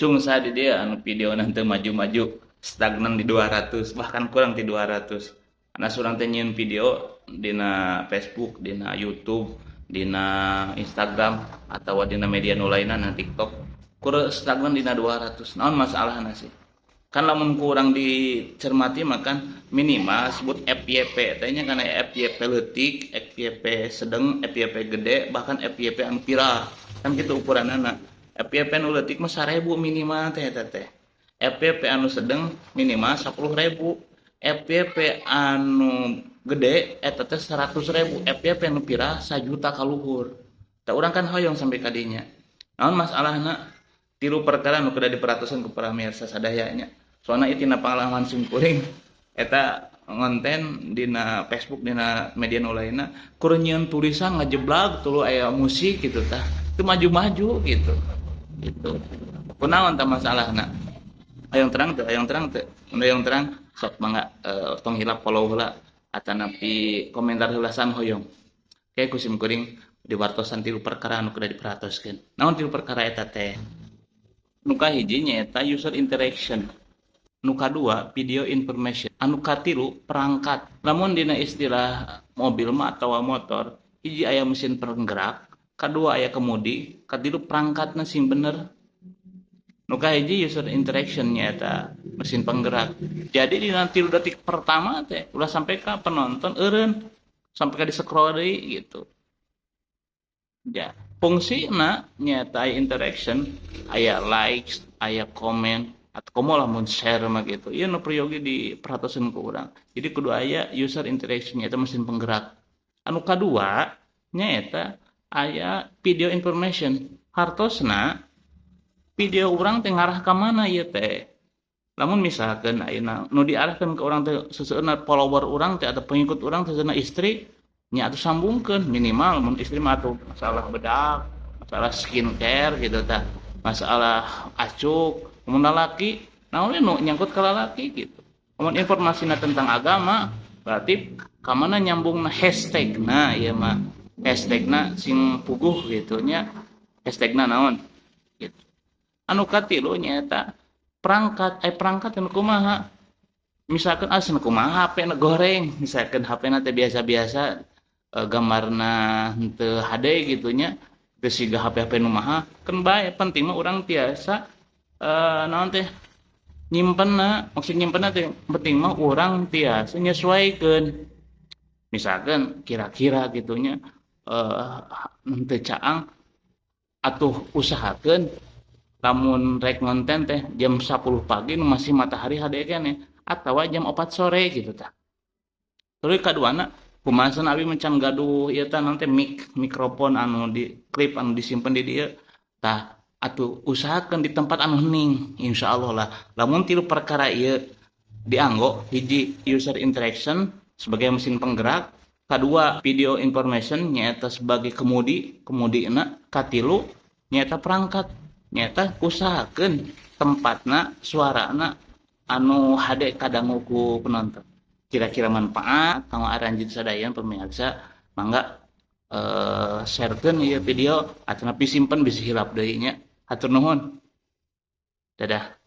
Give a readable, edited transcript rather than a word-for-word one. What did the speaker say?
Cung, saha di dieu anu video nanti maju-maju, stagnan di 200, bahkan kurang di 200? Karena urang teh nyieun video dina Facebook, dina YouTube, dina Instagram, atau dina media nu lainna na TikTok, kurang stagnan dina 200. Naon masalahna sih? Kan lamun kurang dicermati, makan minimal sebut FYP teh nya, karena FYP leutik, FYP sedang, FYP gede, bahkan FYP anu viral kan gitu ukuranana. FYP anu leutik mah 1000 minimal teh eta teh. FYP anu sedang minimal 10.000, FYP anu gede eta teh 100.000, FYP anu viral 1 juta kaluhur. Tah, urang kan hoyong sampai kadinya. Naon masalahna? Tilu perkara nu kedah diperhatosan ku pamirsa sadayanya. Soalnya itu pengalaman simkuring eta ngonten dina Facebook, dina media nu lainna, kur nyieun tulisan ngajeblag tuluy aya musik gitu, tah itu maju-maju gitu. Gitu kunaon tah masalahna? Hayang terang teu? Hayang terang teu? Mun hayang terang, sok mangga tong hilap follow heula atanapi komentar heula san hoyong. Oke, ku simkuring diwartosan tilu perkara anu kedah diperhatoskeun. Naon tilu perkara eta teh? Nu kahiji nyaeta user interaction, nu kadua video information, anu katilu perangkat. Lamun dina istilah mobil mah atau motor, hiji aya mesin penggerak, kedua aya kemudi, katilu perangkatna sing bener. Nu kahiji user interaction nyaeta mesin penggerak. Jadi di 3 detik pertama teh ulah sampai ke penonton eureun sampai ke di scroll deui gitu ya. Fungsina nyaeta aya interaction, aya likes, aya komen, atau komo lamun share mah gitu. Ieu nu peryogi diperhatosan ku urang. Jadi kudu aya user interaction, nyaeta mesin penggerak. Anu kadua nyaeta aya video information. Hartosna video urang teh ngarah ka mana ieu teh? Lamun misalkan ayeuna nu diarahkan ke orang teh seseueurna follower urang teh atau pengikut urang teh istri nya, atuh sambungkeun minimal mun istri mah atuh masalah bedak, masalah skincare gitu tah, masalah acuk. Mun lalaki naon nu nyangkut ke lalaki gitu. Mun informasina tentang agama, berarti ka mana nyambungna hashtag? Nah, ieu mah hashtagna sing puguh gitu nya, hashtagna naon gitu. Anu katilu nyaeta perangkat. Perangkat anu kumaha? Misalkan asa kumaha HP na goreng, misalkan HP na teh biasa-biasa, gambarna henteu HD gitu nya, teu siga HP HP nu maha kan bae. Penting mah urang tiasa naon teh nyimpenna. Maksud nyimpenna teh penting mah urang tiasa nyesuaikeun. Misalkan kira-kira gitunya henteu caang, atuh usahakeun lamun rek ngonten teh jam 10 pagi nu masih matahari hade keneh atawa jam 4 sore gitu tah. Terus kaduana, kumaha abi macan gaduh ieu tah nanti mic, mikrofon anu di klip anu disimpen di dieu tah, atuh usahakeun di tempat anu hening. Insyaallah lah lamun tilu perkara ieu dianggo: hiji user interaction sebagai mesin penggerak, kedua video information nyaeta sebagai kemudi kemudina, katilu nyaeta perangkat, nyaeta usahakeun tempatna suarana anu hade kadangu ku penonton. Kira-kira manfaat kanggo aranjeun sadaya. Pemirsa, mangga sharekeun ieu video atau simpen bisi hilap deui nya. Hatur nuhun, dadah.